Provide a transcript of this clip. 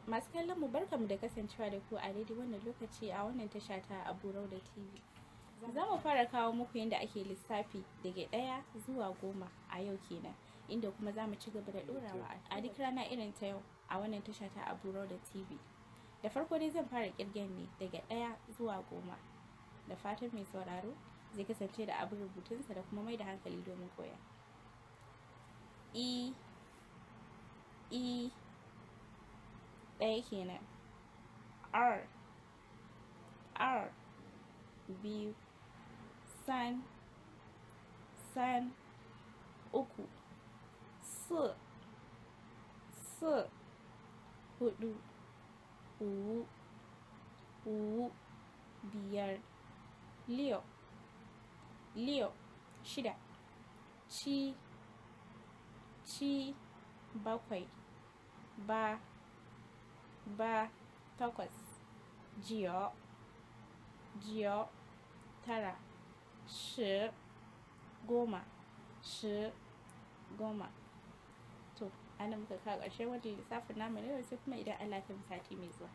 Masu kallon mu, barkamu da kasancewa da ku a daidai wannan lokaci a wannan tasha ta Abu Rauda TV. Za mu fara kawo muku yadda ake lissafi daga 1 zuwa 10 a yau kenan, inda kuma za mu ci gaba da ɗorawa a duk rana irin ta yau a wannan tasha ta Abu Rauda TV. Da farko dai zan fara ƙirgen ne daga 1 zuwa 10. Da fatan mai sauraro zai kasance da abin rubutunsa da kuma mai da hankali domin koya. 一, 一, ɗaya kenan. 二, 二, biyu. 三, 三, uku. 四, 四, huɗu. 五, 五, biyar. 六, 六, shida. 七, 七, bakwai. 八, 八, takwas. 九, 九, tara. 十, 10, 十, 10. To, a nan muka kawo ƙarshen wannan lissafin namu na yau, sai kuma idan Allah ya kai mu sati mai zuwa.